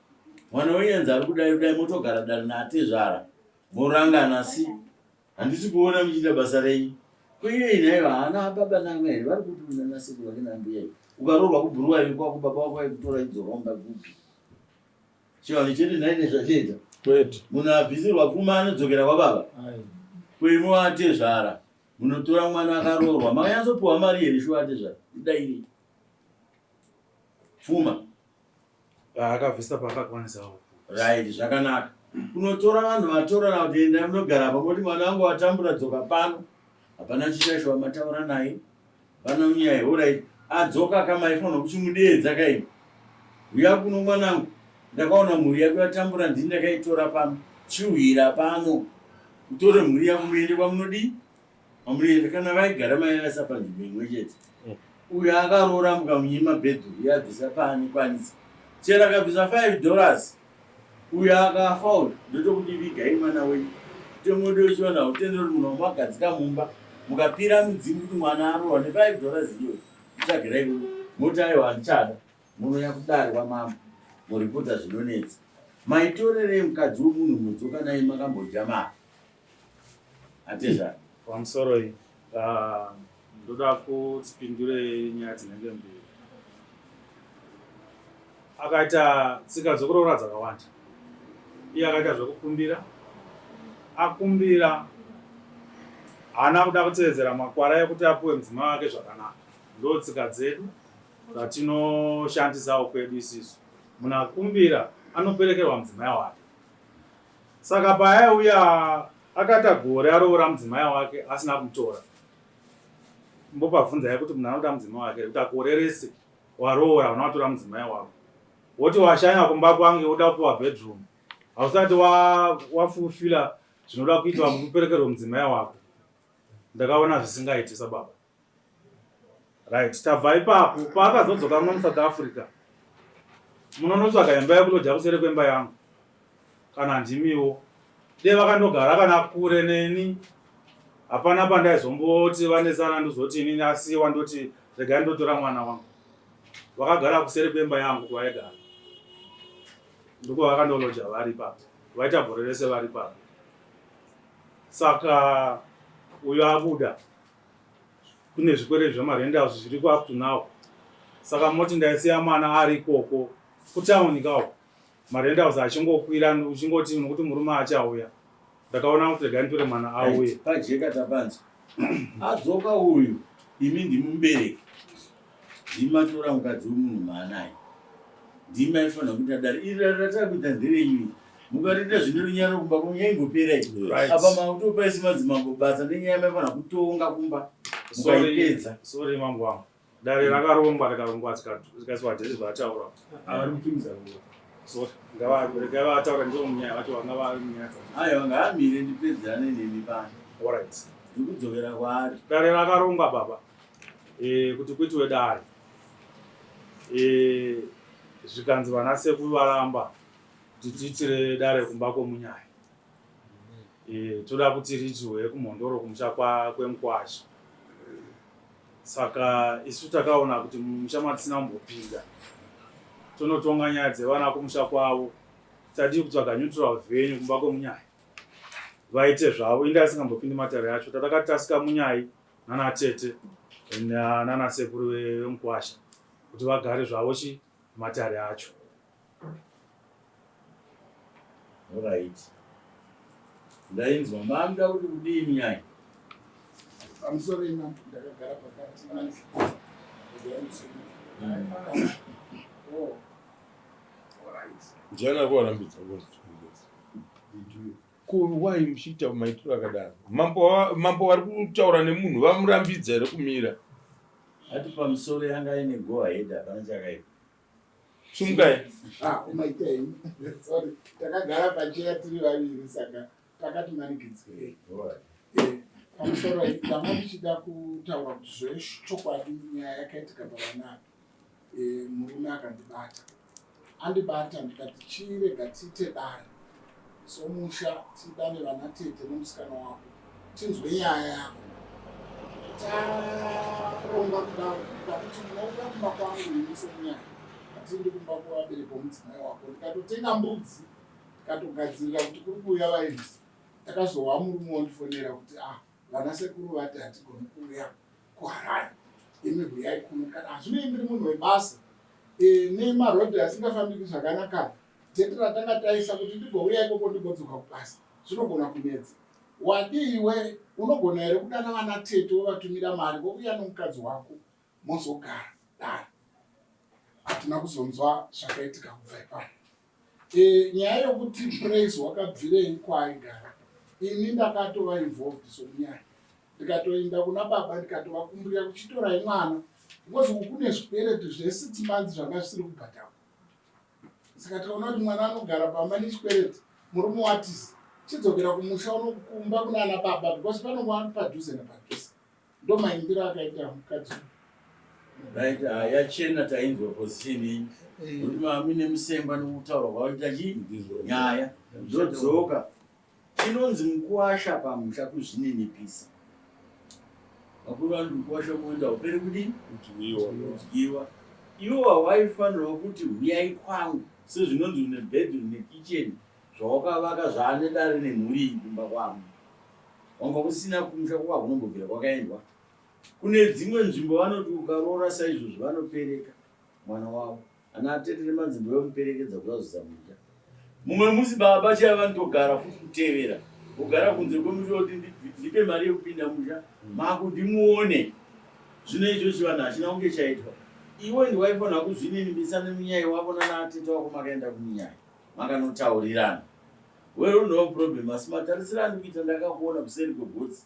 Mwana wenyanzi ari kudai kudai motogara dare naatezvara. Morangana si Handisi kuona muchiita basa renyu. Ko iye nhai haana baba naamai here vari kuti una nasekuru vake naambuya iwe. Ukaroorwa kubhuruwa iwe kwako baba wako vaikutora idzoka mumba kupi? Chivanhu chedu nhai nezvachiita. Kwete. Munhu abvisirwa pfuma anodzokera kwababa. Ko imi watezvara munotora mwana akaroorwa makanyatsopiwa mari here shuwa atezvara? Idairei. Pfuma. Akabvisa paakakwanisawo. Right, zvakanaka. Kunotora vanhu vatorana kuti enda munogara apa moti mwana wangu watambura dzoka pano. Hapana chishaisho wamataura naye. Pana unyaya horait adzoka ka maifanirwa kuchimudeedza kaini. Huya kuno mwanangu ndakaona mhuri yako yatambura ndini ndakaitora pano. Chiuhira pano utore mhuri yako muende kwamunodii kwamunoenda kana vaigara maivaisa panzvimbo imwe chete. Uyo akaroora mukamunyima bedroom yabvisa paanikwanisa chero akabvisa $5 Uyo akafa uyu ndotokuti vigai mwana wenyu mutemo wedu wechivanhu hautenderi kuti munhu wamagadzika mumba mukapira midzimu kuti mwana arohwa ne 5 dollars iyoyo mutsvagirai kuno moti aiwa handichada munouya kudare kwamambo moripota zvinonetsa maitorerei mukadzi wemunhu mudzoka naye makambodya mari atezvara Pamusoroi, ah, ndoda kuti pindure nyaya dzinenge mbiri. Akaita tsika dzokuroora dzakawanda. Iye akaita zvekukumbira, akumbira haana kuda kutevedzera makwara ekuti apiwe mudzimai wake zvakanaka. Ndo tsika dzedu dzatinoshandisawo kwedu isisu. Munhu akumbira anoperekerwa mudzimai wake. Saka paaiuya akaita gore aroora mudzimai wake asina kumutora. Mbopabvunzai kuti munhu anoda mudzimai wake here kuti gore rese waroora hauna kutora mudzimai wako. Woti washanya kumba kwange woda kupiwa bedroom. Hausati wafulfila zvinoda kuitwa mukuperekerwa mudzimai wako. Ndakaona zvisingaiti sababa. Right, tabva ipapo paakazodzoka muno muSouth Africa munonotsvaga imba yekuloja kuseri kwemba yangu kana ndimiwo dei vakandogara kana kure neni hapana pandaizomboti vanesana ndozoti inini asiwa ndoti regai ndotora mwana wangu vakagara kuseri kwemba yangu kwavaigara ndokwavakandoloja vari ipapo vaita gore rese vari ipapo saka uyo abuda kune zvikwereti zvemarentals zviriko up to now saka moti ndaisiya mwana ari ikoko kutauni kawo marentals achingokwira uchingoti nokuti murume achauya ndakaona kuti regai nditore mwana auye pajeka tapanzwa adzoka uyu imi ndimi mubereki ndimi matora mukadzi wemunhu maanaye ndimi maifanira kuita dare iri dare rataakuita nderenyu mukariita zvine runyararo kumba kwenyu yaingopera iyi apa makutopa isi madzimambo basa nenyaya maifanira kutonga kumba mukaipedza sorry mambo wangu dare rakarongwa rikarongwa rikaiswa dheti zvataura avari kupindza nguva sorry ngavaregai vataura ndivo munyaya vacho vanga vari munyaya dzacho aiwa ngaamire ndipedzerane nemi pano alright ndikudzokera kwaari dare rakarongwa baba e, kuti kuitiwe dare e, zvikanzi vana sekuru varamba kuti tiitire dare kumba kwomunyaya e, toda kuti riitirwe kumhondoro kumusha kwemukwasha saka isu takaona kuti mumusha matisina kumbopinda tonotonga nyaya dzevana kumusha kwavo tadii kutsvaga neutral venue kumba kwemunyai vaite zvavo inda asingambopindi matare acho tatakatasika munyai nana tete nana sekuru vemukwasha kuti vagare zvavo chi matare acho Alright. Ndainzwa mamuda kuti kudii munyai? Pamusoro ina ndakagara pakati. Oh. Ndiani ari kuvarambidza ko why muchiita maitiro akadaro mambo mambo vari kutaura nemunhu vamurambidza here kumira ati pamusoro yanga ine go ahead hapana chakaipa sumukai ah umaita henyu sorry takagara pacheya tiri vaviri saka pakati manikidzirei eh, pamusoro ndanga ndichida kutaura kuti zvechokwadi nyaya yakaitika pavana apa eh, murume akandibata andibata ndikati chirega tiite dare somusha tidane vana tete nemusikana wako tinzwe nyaya yako taronga kudaro ndakuti munouya kumba kwangu ini somunyaya hatiendi kumba kwevabereki vomudzimai wako ndikatotenga mbudzi ndikatogadzirira kuti kuri kuuya vaenzi ndakazohwa murume wondifonera kuti ah vana sekuru vati hatigoni kuuya kuharare imi huyai kuno ndikati hazvinei ndiri munhu webasa e, nemarodhi asingafambiki zvakanaka dheti ratanga taisa kuti ndigouya ikoko ndigodzoka kubasa zvinogona kunetsa wadii iwe unogona here kudana vana tete wovatumira mari vouya nomukadzi wako mozogara dare hatina kuzonzwa zvakaitika kubva ipapo e, nyaya yokuti praise wakabvirei kwaaigara ini ndakatova involved somunyaya. Ndikatoinda kuna baba ndikatovakumbirira kuchitorai mwana because uku kune zvikwereti zvesix months zvanga zvisiri kubhadharwa. Saka tikaona kuti mwana anogara pamba nechikwereti, murume watiza, chidzokera kumusha unokumba kunana baba because panongova padhuze nepadhuze. Ndomaimbiro akaita mukadzi uyu. Right, ah, yachena tainzwa position yenyu eh. kuti mamine musemba nekutaura kwaita chii nyaya ndodzoka chinonzi mukuwasha pamusha kuzvininipisa vakuru vanoti mukuwasha muenda upere kudii kudyiwa iwo hawaifanirwa kuti huyai kwangu sezvinonzi une bedroom nekitchen zvawakavaka zvaane dare nemhuri iyi kumba kwangu wanga usina kumusha kwako kunombobvira kwakaendwa Kune dzimwe nzvimbo vanoti ukaroora saizvozvi vanopereka mwana wavo. Ana atete nemadzimbo yomuperekedza kuvazuza musha. Mumwe musi baba chaivo vanotogara futi kutevera. Vogara kunze kwemusha kuti ndipe mari yekupinda musha mako ndimuone. Zvino icho chivanhu hachina kunge chaitwa. Iwe ndiwaifanira kuzvininipisa nemunyai wako nana atete wako makaenda kumunyai makanotaurirana. Well no problem asi matarisiro andikuita ndakakuona kuseri kwegotsi.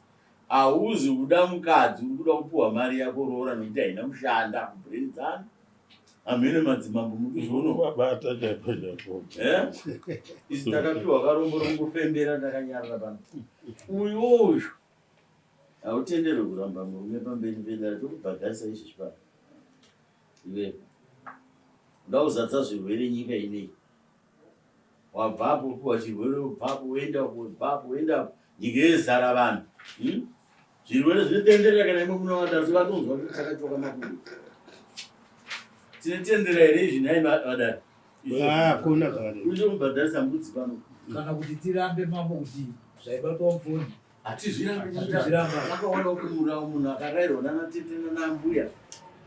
Hauzi kuda mukadzi uri kuda kupiwa mari yako roora nekuti haina kushanda kubrain dzani hamheno madzimambo mukuzvionobata chaipo chaipo eh? isi takapiwa karombo rokungofembera ndakanyarara pano uyu uyu hautenderwe kuramba murume pamberi pedare tokubhadharisa izvezvi pano iwe uda kuzadza zvirwere nyika inei wabvapo upiwa chirwere ubvapo woenda uko ubvapo woenda apo nyika yezara vanhu hmm? zvirwere zvinotenderera kana imo muno vadari vatonzwa kuti takatyoka makumbo tinotendera here izvi nhai vadari hakuna zvakadai utomubhadharisa mbudzi pano kana kuti tirambe mambo kuti zvaibatwa mufoni hatizvirambe akaona kuti murau munhu akarairwa nana tete nana mbuya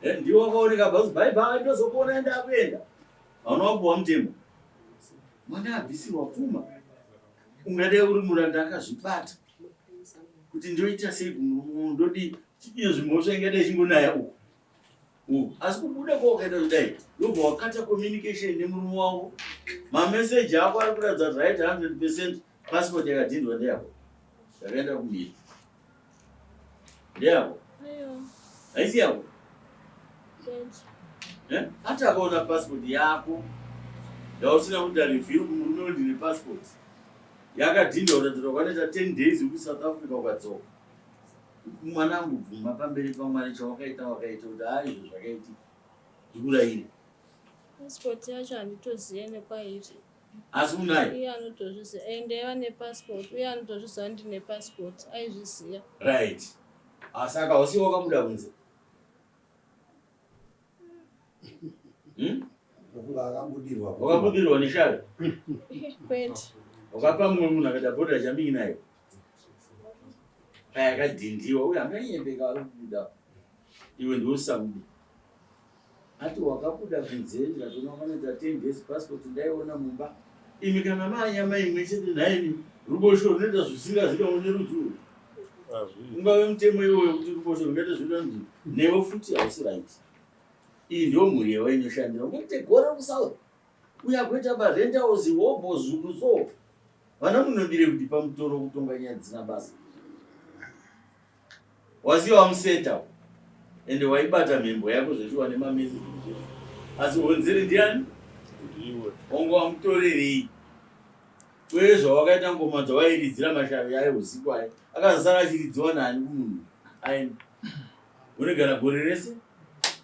eh, ndiwo wakaoneka bhazi bye bye ndozokuona ndakuenda Hauna wapuwa mutemo. Mwana abvisirwa pfuma. Ungadai uri muranda akazvibata kuti ndoita sei kumurume ndodii iyo zvimhosva ingadai ichingonaya uku uku asi kubuda kwawakaita kudai ndobva wakata communication nemurume wako mameseji ako ari kuratidza right 100 percent passport yakadhindwa ndeyako yakaenda kumhiri ndeyako haisi yako eh? ati akaona passport yako yausina kuita review kumurume wendi nepassport yakadhinda kuratidza kwanoita 10 days uri south africa ukadzoka mwanangu bvuma pamberi pamwari chawakaita wakaita kuti haa izvo zvakaitika ndikuraire passport yacho handitozive nekwairi asi unayo iye anotozviziva ende aiva nepassport uye anotozviziva ndine passport aizviziva right asi akausiwa wakabuda kunze hmm? wakabudirwa neshavi kwete wakapa mumwe munhu akaita bhodha jambing nayo payakadhindiwa uye anganyepeka ari kubuda iwe ndiusabude Ati wakabuda kunze ndikatoona wakanoita 10 days passport ndaiona mumba. Imi kana maanyama imwe chete nhaimi ruboshwe runoita zvisingazikanwe nerudzi urwu. Ungave mutemo iwoyo kuti ruboshwe rungaita zvinoita newe futi hausi right. Iyi ndiyo mhuri yawainoshandira. Ungaite gore kusouth uye akuita marentals hobho zulu so vana munodire kuti pamutoro kutonga nyaya dzisina basa. Waziva wamuseta ende waibata mhembo yako zveshuwa nemamessage zvese asi honzeri ndiani Ndiwe. wanga wamutorerei uye zvawakaita ngoma dzawairidzira mashavi ayo usiku ayo akazosara achiridziwa nani kumunhu aenda unogara gore rese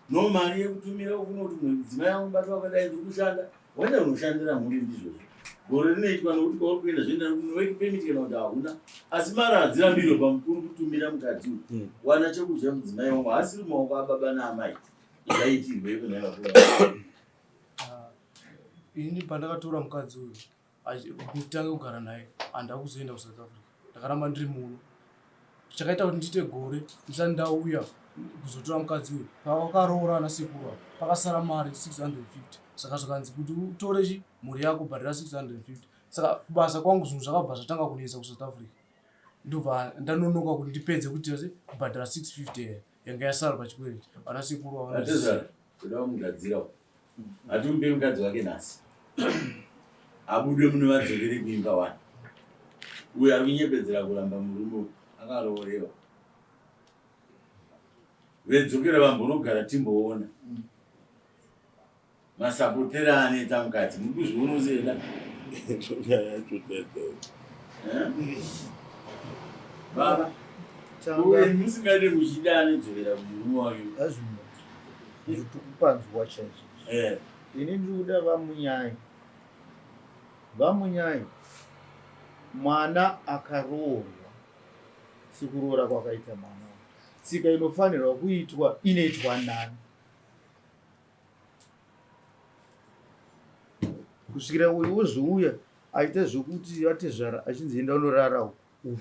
no mari yekutumira ufuna kuti mudzimai wangu bata wakadai ndiri kushanda Waenda unoshandira mhuri ndizvozvo. Gore rinoitwa nokuti kwauri kuenda zvoenda work permit kana kuti hauna. Asi mari hadzirambirwe pamukuru kutumira mukadzi uyu. Hmm. Wana chekudya mudzimai wangu haasiri mumaoko ababa naamai. Zvaitirwei kuna vakuru. Ah, ini pandakatora mukadzi uyu kutanga kugara naye handina kuzoenda kusouth africa ndakaramba ndiri muno chakaita kuti ndiite gore ndisati ndauya kuzotora mukadzi uyu pawakaroora ana sekuru ava pakasara mari 650 saka zvikanzi kuti utore chi mhuri yako bhadhara 650 saka kubasa kwangu zvinhu zvakabva zvatanga kunetsa kusouth africa ndobva ndanonoka kuti ndipedze kuti se kubhadhara 650 yanga yasara pachikwereti ana sekuru ava kuda kumugadzira Hatimupe mukadzi wake nhasi. Abude muno vadzokere kuimba wani. Uyo ari kunyepedzera kuramba murume uyu akaroorewa. Vedzokera vambonogara timboona. Masapotera anoita mukadzi muri kuzviona useda. Nyaya yacho tete. Eh? Baba. Uye musingade muchida anodzokera kumurume wake. Azvino. Ndiri kupanzwa chaizvo. Eh. Ini ndiri kuda vamunyai. VaMunyai mwana akaroorwa sekuroora kwakaita mwana uyu. Tsika inofanirwa kuitwa inoitwa nani? Kusvikira uyu wozouya aita zvekuti atezvara achinzi enda unorara uku.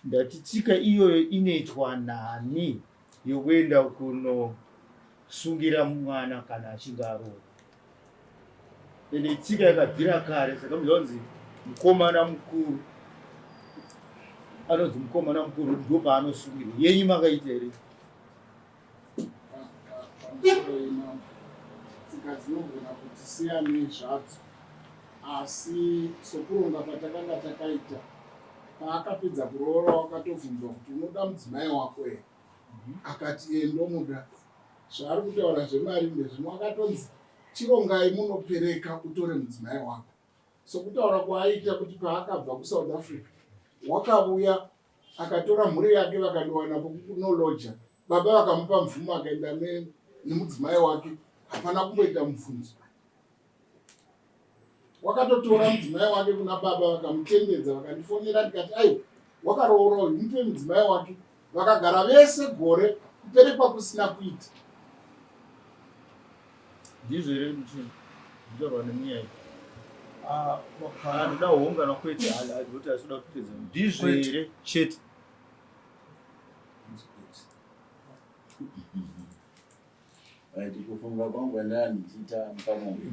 Ndati tsika iyoyo inoitwa nani yokuenda kunosungira mwana kana achinge aroorwa? Ende itsika yakabvira kare saka muziva kunzi mukomana mukuru anonzi mukomana mukuru ndo paanosungirwa. Yenyu makaita here? Pamusoro imambo tsika dzinogona kuti siyanei zvadzo asi sokuronga kwatakanga takaita paakapedza kuroora wakatobvunzwa kuti unoda mudzimai wako here akati ee ndomuda zvaari kutaura zvemari ndezvimwe akatonzi chirongai munopereka utore mudzimai wako sokutaura kwaaita kuti paakabva kusouth africa wakavuya akatora mhuri yake vakandowana pokunoloja baba vakamupa mvumo akaenda nemudzimai wake hapana kumboita mubvunzo wakatotora mudzimai wake kuna baba vakamutendedza vakandifonera ndikati aiwa wakaroora uyu mupe mudzimai wake vakagara vese gore kuperekwa kusina kuita ndizvo here kuti zvitaurwa nemunyai ah, anoda honga nakwete kuti asida kupedza ndizvo here chete Right, kufunga kwangu kwandaa ndichiita pamombe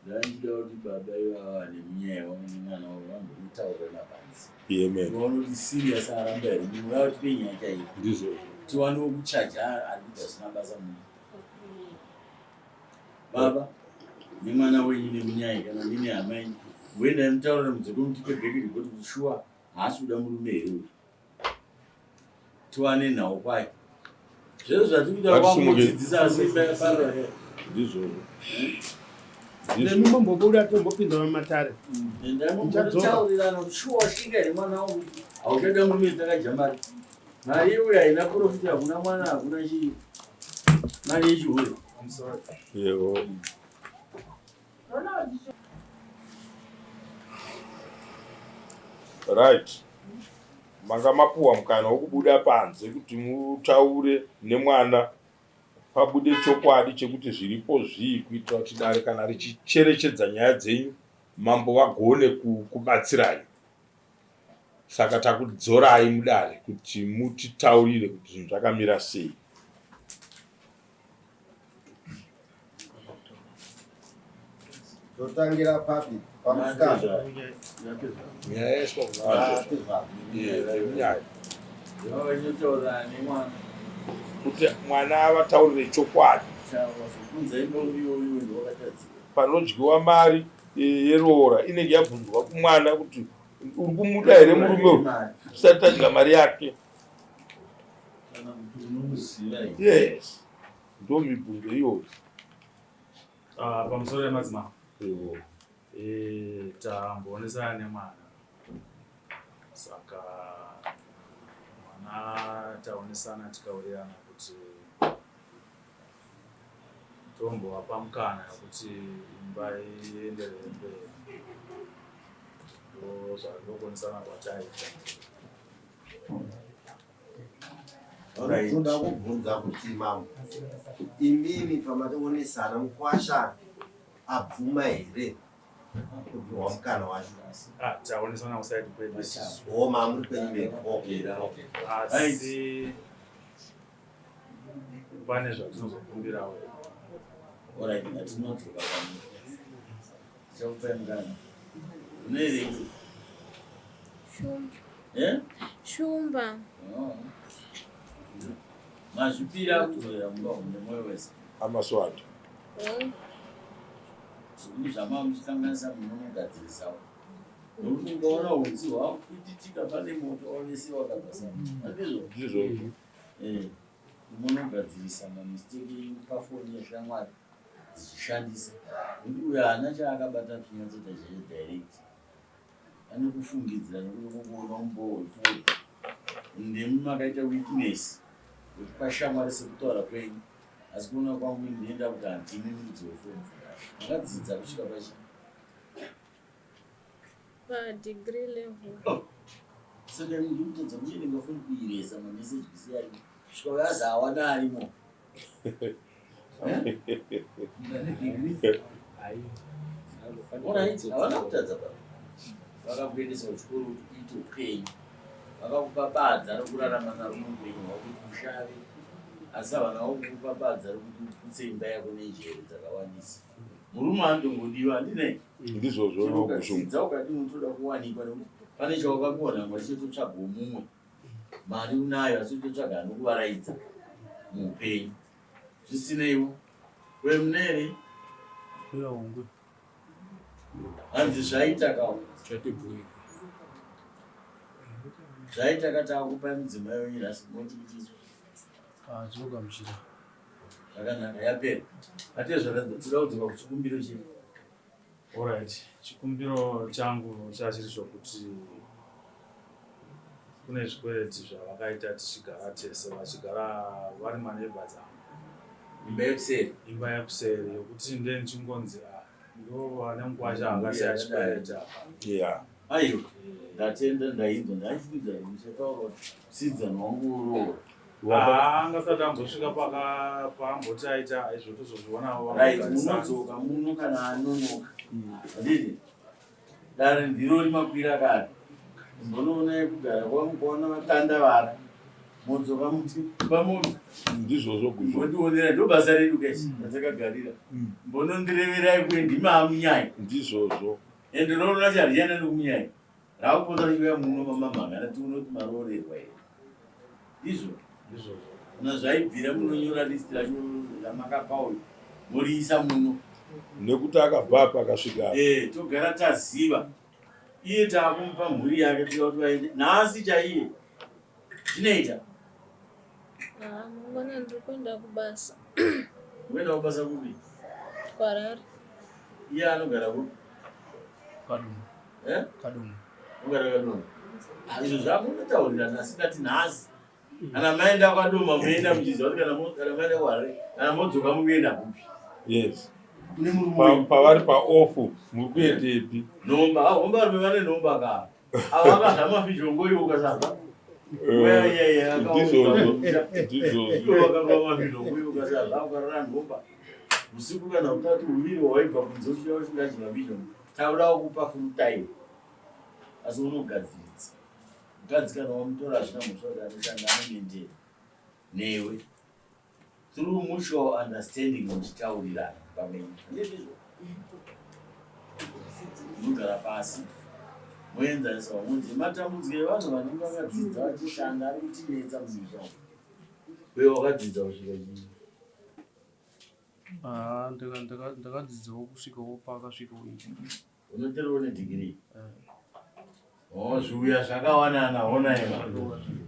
ndandichida kuti baba ivava nemunyaya wamwana wavo vambomutaurirana pansi vaone kuti serious aramba here munhu uya kuti penyaya chaiyo ndizvozvo tiwanewo kuchaja ari kuita zvisina basa munhu baba nemwana wenyu nemunyaya kana ndine hama yenyu voendai mutaurira mudzoke mutipe bheki ripoti kuti shuwa haasi kuda murume here uyu tiwane nhau kwayo zvese zvatiri kuita kwamudzidzisa asi imba yaparara ndizvozvo nemi mombobuda tombopinda mumatare endamotaurirana kuti shuwa washinga here mwana wangu hauchada murume takadya mari mari iuya haina profit hakuna mwana hakuna chii mari yechihure yebo Right. Manga mapuwa mukana wekubuda panze kuti mutaure nemwana pabude chokwadi chekuti zviripo zvii kuitira kuti dare kana richicherechedza nyaya dzenyu mambo vagone kubatsirai. Saka takudzorai mudare kuti mutitaurire kuti zvinhu zvakamira sei. Totangira papi? Pamusikana. Nyaya yaiswa kunyaya. Kuti mwana avataurire chokwadi. Panodyiwa mari yeroora inenge yabvunzwa kumwana kuti uri kumuda here murume uyu tisati tadya mari yake. Yes. Ndo mibvunzo iyoyo. Ah, pamusoro yemadzimambo eh, tamboonesana nemwana saka mwana taonesana tikaurirana kuti tombovapa mukana yekuti imba ienderere mberi ndozvakuonesana kwataita Toda kubvunza kuti mambo, imimi pamaonesana mukwasha abvuma here kupiwa mukana wacho? Ah, taonesana kusaidi kwedu isusu. Oh, mamuri kwenyu mega. Okay, okay. Asi pane zvatinozokumbirawo. Alright, ngatinodzoka pano. Tichakupai mukana. Unoerei? Shumba. Eh? Shumba. Oh. Mazvipira kudzorera mumba umu nemwoyo wese. Amaswati. Oh. Zvinhu zvamava muchikanganisa munonogadzirisawo. Nokuti ungaona utsi hwakupwititika pane moto wavese wakabva sa. Handizvo? Ndizvozvo. Eh. Munogadzirisa mamistake enyu pafoni yeshamwari dzichishandisa nekuti uyo haana chaakabata chinyatsoita chaicho direct ane kufungidzira nekuti kungoona umbowo hwefoni ndemi makaita weakness wekupa shamwari sekutaura kwenyu asi kuona kwangu ini ndinoenda kuti handimi muridzi wefoni makadzidza kusvika pachi Padegree level. Oh. Saka ndikutadza kuverenga foni kuiresa mameseji kusiya arimo kusvika uyo azi awana arimo. Alright, havana kutadza baba. Vakakuendesa kuchikoro kuti uite upenyu. Vakakupa badza rokurarama naro muupenyu hwako kuti ushave. Asi havana kukupa badza rokuti uputse imba yako nenjere dzakawandisa. Murume anotongodiwa handinei. Ndizvozvo Ukadzidza ukadini unotoda kuwanikwa nekuti pane chawakapiwa naMwari chototsvagawo mumwe. Mari unayo asi utotsvaga anokuvaraidza muupenyu. Zvisineiwo wemuneri hanzi zvaita kawo zvaita ka takupa mudzimai wenyu nhasi moti kuti izvo Ah, tinogamuchira. Zvakanaka, yapera. Atezvara toda kudzoka kuchikumbiro chedu. Alright, chikumbiro changu chachiri chokuti kune zvikwereti zvavakaita tichigara tese vachigara vari maneighbors angu. Imba yekuseri. Imba yekuseri yokuti nde ndichingonzi ah, ndo vane mukwasha akasiya chikwereti apa. Yeah. Aiwa, ndatenda ndainzwa ndaifungidzira kuti muchataura kuti musidzana wangu uroora. Ah, angasati ambosvika paka paamboti aita izvo tozozvionawo Right, munodzoka muno kana anonoka. Handiti? Dare ndiro rimakwira kare. Mbonoona yekugara kwangu kuona vatandavara. Modzoka muti pamunhu. Ndizvozvo guzvo. Mbondionera ndo basa redu guys ratakagarira. Mbonondireverai kuye ndimi amunyai. Ndizvozvo. Ende roro racho hariyana nokumunyai. Rakupota richiuya muno mamamhangana tione kuti maroorerwa here. Ndizvo. Ndizvozvo. Kana zvaibvira munonyora list racho ramakapa uyu moriisa muno. Nekuti akabva apa akasvika apa. Eh, togara taziva. Iye taakumupa mhuri yake toda kuti vaende. Nhasi chaiye. Zvinoita. Ah, mangwana ndiri kuenda kubasa. Kuenda kubasa kupi? KuHarare. Iye anogara kupi? Kadoma. Eh? Kadoma. Unogara Kadoma. Ah, izvo zvamunotaurirana asi ndati nhasi. Kana maenda kwaDoma muenda muchiziva kuti kana kana maenda kuHarare kana modzoka mukuenda kupi? Yes. Kune murume wenyu. Pavari paoff muri kuendepi? Nhomba, ah, homba varume vane nhomba ka. Ava vakadya mafizhongo iwo ukasabva. Ndizvozvo. Ndizvozvo. Vakarova mafizhongo iwo ukasabva ukarara nhomba. Usiku kana utatu huviri waibva kunze uchiuya usingadyi mafizhongo. Takuda kukupa full time. Asi unogadziridza. Mukadzi kana wamutora hazvina mhosva kuti anoshanda anoendera newe. Through mutual understanding muchitaurirana pamene. Ndizvo. Munogara pasi moenzanisa vamwe matambudziko evanhu vanenge vakadzidza vachishanda ari kutinetsa mumisha umu. Uye wakadzidza kusvika chii? Ah, ndakadzidzawo kusvikawo paakasvika uyu. Unotoriwo nedegree? Oh, zviuya zvakawanana hona eva.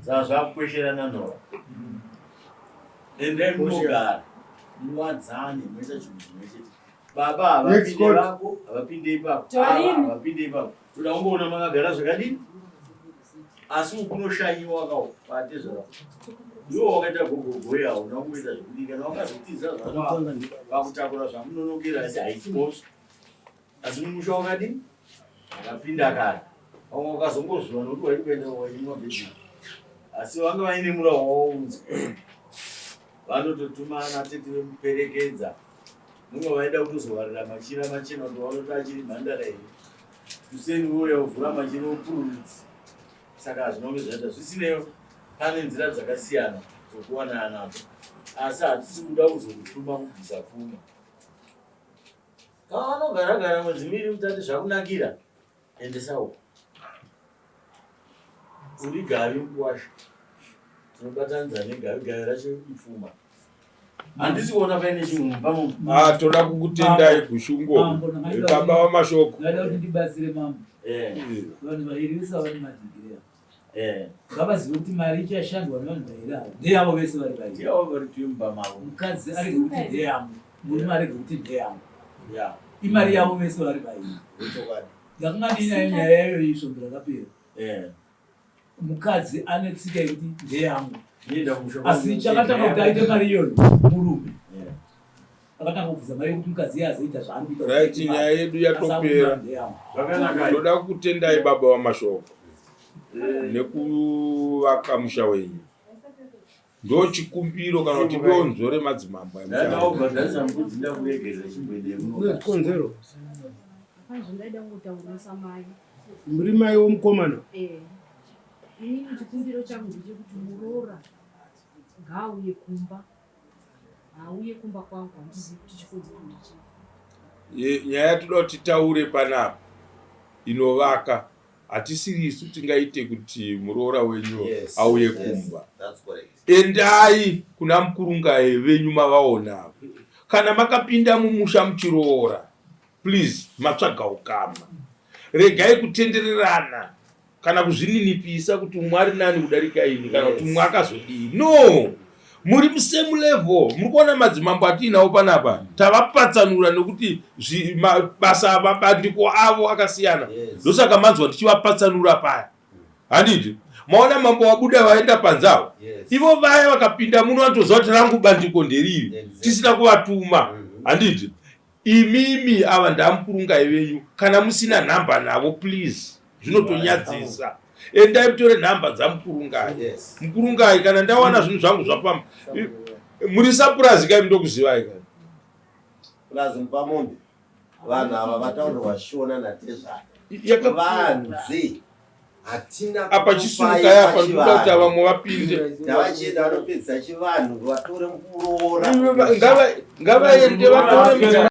Saka zvakukwesherana nhova. Endai munogara muwadzane moita chinhu chimwe chete. Baba havapinde vako, havapinde ipapo. Ava havapinde ipapo. Toda kungoona makagara zvakadini? Asi ukunoshanyiwa ka uku patezvara. Iwe wakaita gogogoyi hauna kumboita zvekudii kana wakazotiza zvako pakutakura zvamunonokera asi haisi mhosva. Asi mumusha wakadii? Akapinda kare. Vamwe wakazongozviwa nokuti waiti kuenda wainyimwa bhedhi. Asi vanga vaine murawo wawaudzwa. Vanototuma ana tete vemuperekedza. Mumwe vaida kutozovarira machira machena kuti vaone kuti achiri mhandara here. Kuseni vouya vovhura machira opururudza. Saka hazvina kunge zvaita. Zvisinei pane nzira dzakasiyana dzokuwanana nadzo. Asi hatisi kuda kuzokutuma kubvisa pfuma. Kana vanogara gara mwedzi miviri mitatu zvakunakira endesa uko. Uri gavi mukuwasha. Tinobatanidza negavi gavi racho ipfuma. Handisi kuona paine chimwe mumba muno. Ah, toda kukutendai Gushungo. Mambo, ndakaida Baba kuti- vaMashoko. Ndaida kuti ndibatsire mambo. Eh. Vanhu vairisa vane madhigiri ava. Eh. Ngavazive kuti mari ichashandwa nevanhu vairi ava ndeyavo vese vari vairi. Ndeyavo vari mumba mavo. Mukadzi arege kuti ndeyangu, murume arege kuti ndeyangu. Yeah. Imari yavo vese vari vairi. Ichokwadi. Ndakanga ndiinayo nyaya iyoyi svondo rakapera. Eh. Mukadzi ane tsika yekuti ndeyangu. Inoenda kumusha kwangu. Asi chakatanga kuti aite mari iyoyo murume. Yeah. Akatanga kubvisa mari yekuti mukadzi iye azoita zvaari kuita. Right, nyaya yedu yatopera. Zvakanaka. Ndoda kukutendai baba vamashoko nekuvaka musha wenyu. Ndochikumbiro kana kuti donzvo remadzimambo emusha. Ndakabhadharisa mbudzi ndakuregedza chimboende muno. Chikonzero. Zvandaida kungotaurisa mai. Muri mai womukomana. Eh. Inini chikumbiro changu ndechekuti muroora ngaauye kumba. Auye kumba kwangu handizivi kuti chikonzero ndechii. Nyaya yatoda kuti titaure panapa inovaka hatisiri isu tingaite kuti muroora wenyu Yes, auye yes, kumba. That's correct. Endai kuna mukurungai venyu mavaona. Kana makapinda mumusha muchiroora, please matsvaga ukama. Regai kutendererana kana kuzvininipisa kuti umwe ari nani kudarika ini kana kuti umwe akazodii. No! Muri musame level. Muri kuona madzimambo atiinawo panapa tavapatsanura nekuti basa mabandiko avo akasiyana. Ndosaka manzwa tichivapatsanura paya. Handiti? Maona mambo wabuda vaenda panze avo. Ivo vaya vakapinda muno vanotoziva kuti rangu bandiko nderiri. Tisina kuvatuma. Handiti? Imimi ava ndamukurungai venyu kana musina nhamba navo please zvinotonyadzisa. Endai mutore nhamba dzamukurungai. Mukurungai kana ndawana zvinhu zvangu zvapamba. Muri sapurazi kai ndokuzivai kai. Purazi mupamombe. Vanhu ava vataurirwa shona natezvara. Vanzi hatina Apa chisurukai apa ndikuda kuti vamwe vapinde. Ndavachienda vanopedzisa chivanhu vatore muroora. Ngavaende vatore mudzimai.